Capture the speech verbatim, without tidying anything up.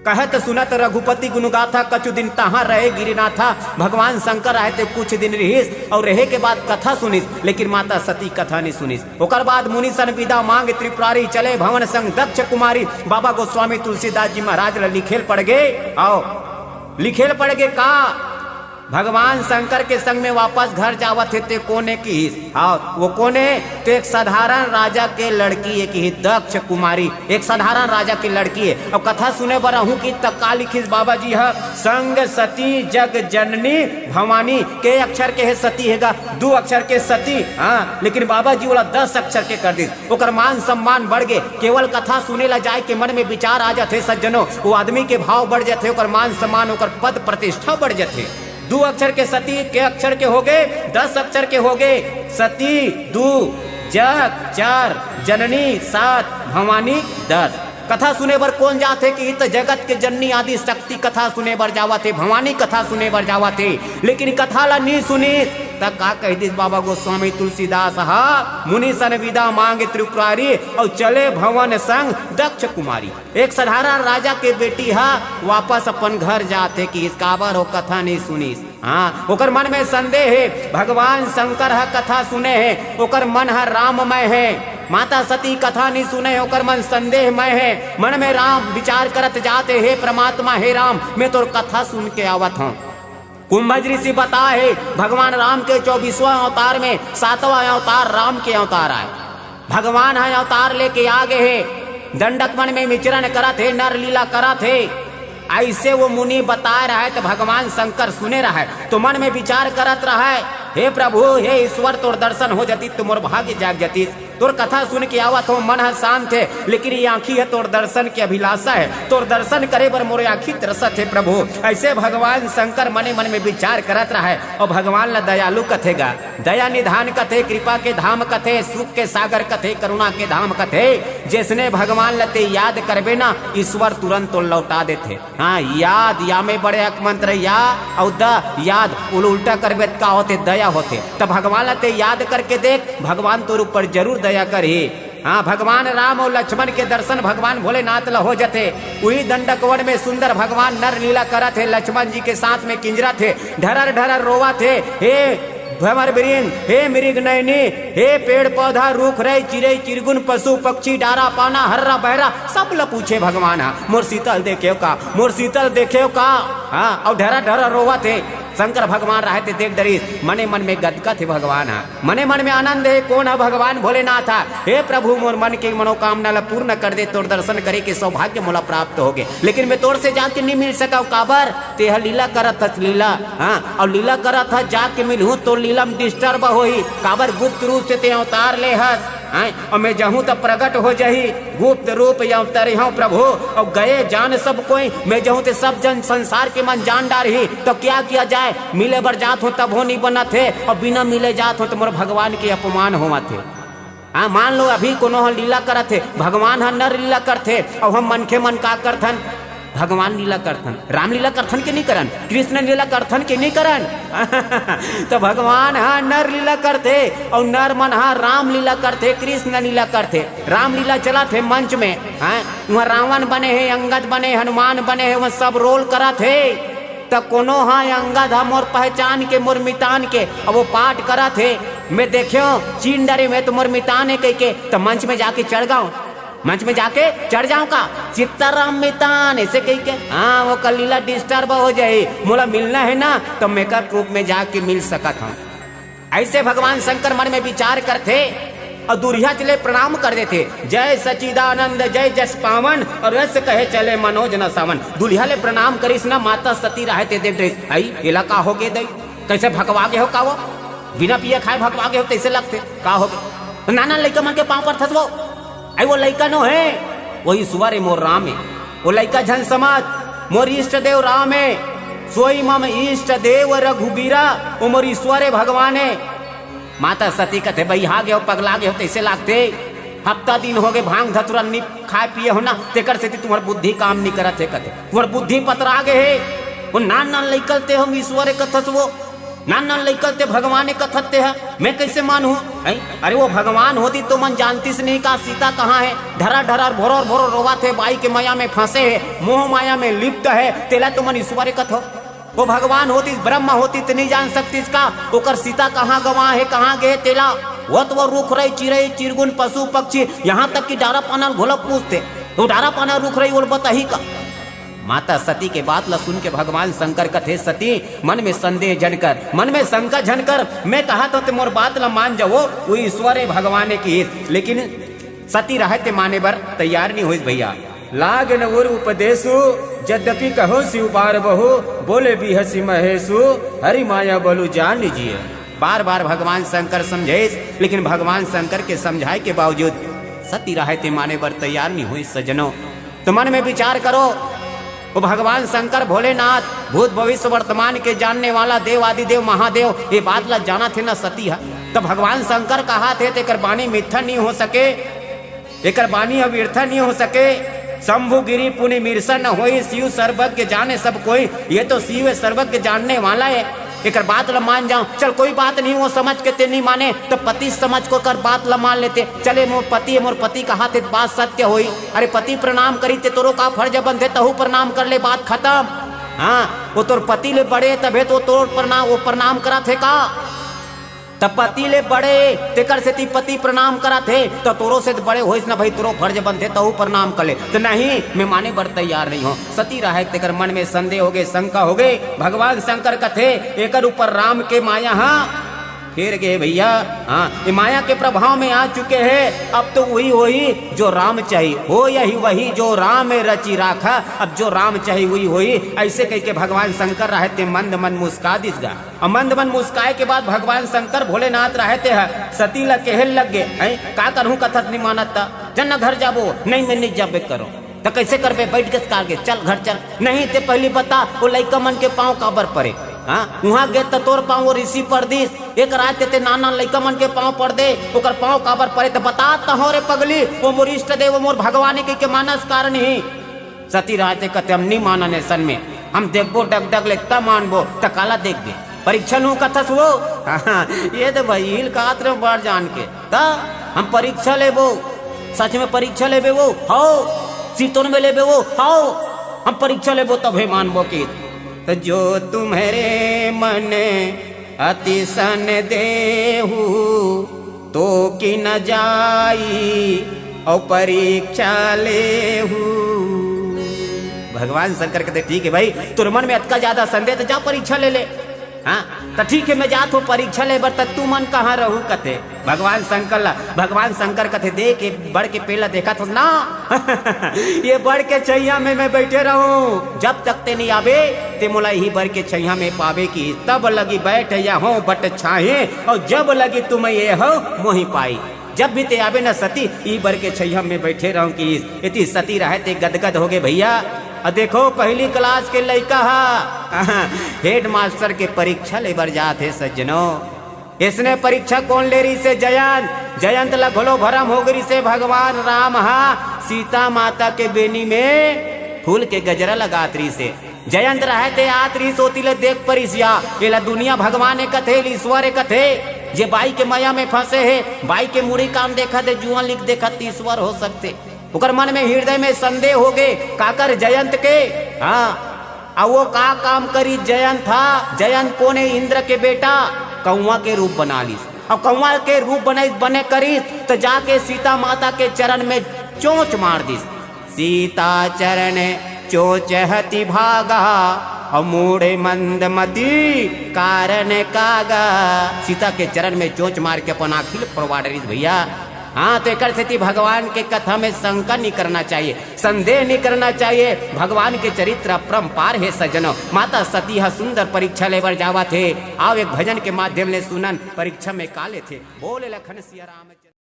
कहत सुनत रघुपति गुण गाथा, कछु दिन तहाँ रहे गिरिनाथा। भगवान शंकर आए ते कुछ दिन रिहिस, अउ रहे के बाद कथा सुनिस, लेकिन माता सती कथा नहीं सुनिस। ओकर बाद मुनि सन विदा मांग त्रिपुरारी, चले भवन संग दक्ष कुमारी। बाबा गोस्वामी तुलसीदास जी महाराज ल लिखेल पड़ गे, अउ लिखेल पड़ गे का? भगवान शंकर के संग में वापस घर जावत हे, ते कोन ए किहिस? हाँ, वो कोन ए? ते एक साधारण राजा के लड़की ए किहिस, दक्ष कुमारी, एक साधारण राजा के लड़की ए। अउ कथा सुने बर आहूँ किहिस, त का लिखिस बाबा जी ह? संग सती जग जननी भवानी। के अक्षर के हे सती हे गा? दू अक्षर के सती, हाँ, लेकिन बाबा जी ओला दस अक्षर के कर दिस। ओकर मान सम्मान बढ़ गे। केवल कथा सुने ला जाए के मन में विचार आ जाथे सज्जनों, वो आदमी के भाव बढ़ जाथे, ओकर मान सम्मान, ओकर पद प्रतिष्ठा बढ़ जाथे। दू अक्षर के सती, के अक्षर के होगे? दस अक्षर के होगे। सती दू, जग चार, जननी सात, भवानी दस। कथा सुने बर कोन जाथे किहिस त जगत के जननी आदि शक्ति कथा सुने बर जावत हे, भवानी कथा सुने बर जावत हे, लेकिन कथा ला नी सुनिस। त का कहि दिस बाबा गोस्वामी तुलसीदास ह? मुनि सन विदा मांग त्रिपुरारी, अउ चले भवन संग दक्ष कुमारी। एक साधारण राजा के बेटी ह वापस अपन घर जाथे किहिस, काबर ओ कथा नी सुनिस। हाँ, ओकर मन में संदेह हे। भगवान शंकर ह कथा सुने हे, ओकर मन ह राममय हे। माता सती कथा नी सुने हे, ओकर मन संदेहमय हे। मन में राम विचार करत जात हे, "हे परमात्मा, हे राम, मैं तोर कथा सुन के आवत हूँ।" कुंभज ऋषि बताए हे, भगवान राम के चौबीसवां अवतार में सातवां अवतार राम के अवतार आए। भगवान ह अवतार लेके आ गे हे, दंडक वन में विचरण करत हे, नर लीला करत हे। अइसे वो मुनि बताए रहय त भगवान शंकर सुने रहय, तो मन में विचार करत रहय, "हे प्रभु, हे ईश्वर, तोर दर्शन हो जतिस त मोर भाग्य जाग जतिस। तोर कथा सुन के आवत हो, मन ह शांत हे, लेकिन ये आँखी ह तोर दर्शन के अभिलाषा हे, तोर दर्शन करे बर मोर आँखी तरसत हे प्रभु।" अइसे भगवान शंकर मने मन में विचार करत रहय अउ भगवान ला दयालु कथे गा। दया निधान कथे, कृपा के धाम कथे, सुख के सागर कथे, करुणा के धाम कथे। जइसने भगवान ल ते याद करबे ना, ईश्वर तुरंत तोला लौटा देथे। हाँ, याद, या में बड़े अक मंत्र, या अउ द, याद, ओला उल्टा करबे त का होथे? दया होथे। त भगवान ल ते याद करके देख, भगवान तोर ऊपर जरूर दया करही। हाँ, भगवान राम अउ लक्ष्मण के दर्शन भगवान भोलेनाथ ल हो जथे। उही दंडकवन में सुंदर भगवान नर लीला करत हे, लक्ष्मण जी के साथ में किंजरत हे, ढरर ढरर रोवत हे, "हे भंवर वृंद, हे मृग नयनी, हे पेड़ पौधा, रूख रई, चिरई चिरगुन, पशु पक्षी, डारा पाना, हर्रा बहरा, सब ल पूछे भगवान ह, 'मोर सीता ल देखेव का? मोर सीता ल देखेव का?'" हाँ, अउ ढरर ढरर रोवत हे। शंकर भगवान रहय ते देख डरिस, मने मन में गदगद हे भगवान ह, मने मन में आनंद हे। कोन ह? भगवान भोलेनाथ ह। "हे प्रभु, मोर मन के मनोकामना ल पूर्ण कर दे, तोर दर्शन करे के सौभाग्य मोला प्राप्त होगे, लेकिन मैं तोर से जाके नहीं मिल सकव।" "काबर?" "तेह लीला करत हस, लीला।" "हाँ, अउ लीला करत हस, जाके मिलहूँ तोर लीला में disturb होही। काबर? गुप्त रूप से ते अवतार ले हस।" हैं? "अउ मैं जहूँ त प्रगट हो जही, गुप्त रूप या अवतरिहौं प्रभु, अउ गए जान सब कोई, मैं जहूँ ते सब जन संसार के मन जान डारही, तो क्या किया जाए? मिले बर जात हों तभो नी बनत हे, अउ बिना मिले जात हों त मोर भगवान के अपमान होवत हे।" हाँ, मान लो अभी कोनो ह लीला करत हे, भगवान ह नर लीला करथे, अउ हम मनखे मन का करथन? भगवान लीला करथन, राम लीला करथन के नहीं करन, कृष्ण लीला करथन के नहीं करन। तो भगवान ह नर लीला करथे अउ नर मन ह राम लीला करथे, कृष्ण लीला करथे। राम लीला चलत हे मंच में, हैं? वहाँ रावण बने हे, अंगद बने, हनुमान बने हे, वहाँ सब role करत हे। त कोनो ह अंगद ह मोर पहचान के, मोर मितान के, अब वो पाठ करत हे, मैं देखेव, चीन डरे मैं तो मोर मितान हे कहिके, त मंच में जाके चढ़ गाँव। मंच में जाके चढ़ जाऊं का? "सीताराम मितान" ऐसे कहि के, हाँ, वो कर लीला disturb हो जाही। मोला मिलना हे ना, तो makeup रूप में जाके मिल सकत हूँ। अइसे भगवान शंकर मन में विचार करथे अउ दूरिहा चले प्रणाम कर देथे, "जय सच्चिदानंद, जय जस पावन, अउ रस कहे चले मनोज न सावन।" दूरिहा ले प्रणाम करिस ना, माता सती रहय ते देख डरिस, "अई, एला का होगे दई? कइसे भकवा गे हो का वो? बिना पिए खाए भकवा गे हो तइसे लगथे, का होगे?" नाना लइका मन के पाँव परथस वो। अई वो लइका नो हे, वो ईश्वर हे, मोर राम हे। वो लइका झन समझ, मोर इष्ट देव राम हे। "सोई मम इष्ट देव रघुबीरा", वो मोर ईश्वर हे, भगवान हे। माता सती कथे, "बइहा गे हो, पगला गे हो, तइसे लागथे। हफ्ता दिन होगे, भांग धतुरा नी खाए पिए हो ना, तेकर सेती तुम्हर बुद्धि काम नी करत हे," कथे। "तुम्हर बुद्धि पतरा गे हे, वो नान नान लइका ल ते हम ईश्वर हे कथस वो।" नान नान लइका ल ते भगवान ए कथस ते ह, मैं कइसे मानहूं? हैं? अरे वो भगवान होतिस त मन जानतिस नहीं का सीता कहाँ हे? ढरर ढरर भोरर भोरर रोवत हे, बाई के मया में फंसे हे, मोह माया में लिप्त हे, तेला त मन ईश्वर ए कथव। वो भगवान होतिस, ब्रह्मा होतिस त नहीं जान सकतिस का ओकर सीता कहाँ गंवा हे, कहाँ गे हे तेला? वो त वो रुख रई, चिरई चिरगुन, पशु पक्षी, यहाँ तक कि डारा पाना ल घलो पूछथे, त डारा पाना, रुख रई ओला बताही का? माता सती के बात ला सुन के भगवान शंकर कथे, सती, मन में संदेह झन कर, मन में शंका झन कर, मैं कहत हंव ते मोर बात ला मान जावो, वो ईश्वर ए, भगवान ए किहिस। लेकिन सती रहय ते माने बर तैयार नहीं होइस भैया। लागे न उर उपदेशु, यद्यपि कहो शिव बार बहु, बोले बिहसि महेशु, हरि माया बलु जानि जिय। बार बार भगवान शंकर समझाइस, लेकिन भगवान शंकर के समझाए के बावजूद सती रहय ते माने बर तैयार नहीं होइस सज्जनों। त मन में विचार करो, वो भगवान शंकर भोलेनाथ, भूत भविष्य वर्तमान के जानने वाला देव आदिदेव महादेव, ये बात ला जानथे न सती ह। त भगवान शंकर कहत हे, तेकर बानी मिथ्या नहीं हो सके, एकर बानी अबिरथा नहीं हो सके। शंभु गिरी पुनि मिरसा न होई, शिव सर्वज्ञ जाने सब कोई। ये तो शिव सर्वज्ञ जानने वाला हे, एकर बात ल मान जावं। चल कोई बात नहीं, वो समझ के ते नहीं माने, त पति समझ के ओकर बात ल मान लेते। चले मोर पति हे, मोर पति कहत हे त बात सत्य होई। अरे पति प्रणाम करिस ते तोरो का फर्ज बनथे, तहू प्रणाम कर ले, बात खतम। हाँ, वो तोर पति ले बड़े तभे तो तोर प्रणाम, वो प्रणाम करत हे का? त पति ले बड़े, तेकर सेती पति प्रणाम करत हे, त तोरो से त बड़े होइस न भई, तोरो फर्ज बनथे, तहू प्रणाम कर ले। त नहीं, मैं माने बर तैयार नहीं हों। सती रहय तेकर मन में संदेह होगे, शंका होगे। भगवान शंकर कथे, एकर ऊपर राम के माया ह फेर गे भैया। हाँ, ये माया के प्रभाव में आ चुके हे। अब तो वही होही जो राम चाही, होयहि वही जो राम रचि राखा। अब जो राम चाही वही होही। अइसे कहिके भगवान शंकर रहय ते मंद मंद मुस्का दिस गा। अउ मंद मंद मुस्काए के बाद भगवान शंकर भोलेनाथ रहय ते ह सती ल केहे लग गे, "हैं, का करहूं, कथस नि मानत त? चल न घर जाबो।" "नहीं, मैं नहीं जाबे करों।" "त कइसे करबे? बइठ गे कार गे, चल घर चल।" "नहीं, ते पहिली बता, वो लइका मन के पांव काबर परे? हाँ, उहां गे त तोर पांव वो ऋषि पर दिस, एक रात ते, ते नान नान लइका मन के पांव पर दे, ओकर पांव काबर परे? त बता तहो रे पगली, वो मोर इष्ट देव, वो मोर भगवान ए कहिके मानस कारन ही।" सती रहय ते कथे, "हम नी मानन अइसन में, हम देखबो डग डग ले त मानबो।" "त काला देखबे? परीक्षा लूं कथस वो?" "हाँ, ये तो भई इल कात रे बड़ जान के। त हम परीक्षा लेबो, सच में परीक्षा लेबे वो?" "हव।" "सिरतोन में लेबे वो?" "हव।" "हम परीक्षा लेबो तभे मानबो कि।" "त जो तुम्हरे मन अति सन देहु, तो कि न जाई अउ परीक्षा लेहु।" भगवान शंकर कथे, "ठीक हे भई, तोर मन में अतका ज्यादा संदेह, त जा परीक्षा ले ले।" हाँ, त ठीक हे, मैं जात हों परीक्षा ले बर, त तुमन कहाँ रहू कथे। भगवान शंकर ला, भगवान शंकर कथे, "देख, ये बड़ के पेड़ ला देखत हस ना? ये बड़ के छइहां में मैं बइठे रहूं। जब तक ते नइ आबे, ते मोला इही बड़ के छइहां में पाबे कि तब लगी बैठ यहूं बट छाहीं, अउ जब लगी तुम एहू मोहि पाई।" जब भी ते आबे न सती, इही बड़ के छइहां में बइठे रहूं कि। एती सती रहय ते गदगद होगे भैया। अउ देखो, पहिली क्लास के लइका ह हेडमास्टर के परीक्षा ले बर जात हे सज्जनों। अइसने परीक्षा कोन ले रिहिसे? जयंत। जयंत ल घलो भरम होगे रिहिसे, भगवान राम ह सीता माता के बेनी में फूल के गजरा लगात रिहिसे। जयंत रहय ते आत रिहिस, ओती ले देख परिस या, एला दुनिया भगवान ए कथे, एला ईश्वर ए कथे। जे बाई के मया में फंसे हे, बाई के मुड़ी कान देखत हे, जुआं लिख देखत, त ईश्वर हो सकथे। ओकर मन में, हृदय में संदेह होगे, काकर? जयंत के। हाँ, अउ वो का काम करिस जयंत ह? जयंत कोन ए? इंद्र के बेटा। कौआ के रूप बना लिस। अउ कौआ के रूप बनाइस, बने करिस, त जाके सीता माता के चरण में चोंच मार दिस। सीता चरण चोंच हति भागा, अउ मूढ़े मंद मति कारण कागा। सीता के चरण में चोंच मार के अपन आँखी ल फोड़वा डरिस भैया। हाँ, त एकर सेती भगवान के कथा में शंका नइ करना चाहिए, संदेह नइ करना चाहिए। भगवान के चरित्र अपरंपार हे सज्जनों। माता सती ह सुंदर परीक्षा ले बर जावत हे। आओ, एक भजन के माध्यम ले सुनन, परीक्षा में का लेथे। बोले लखन सिया राम।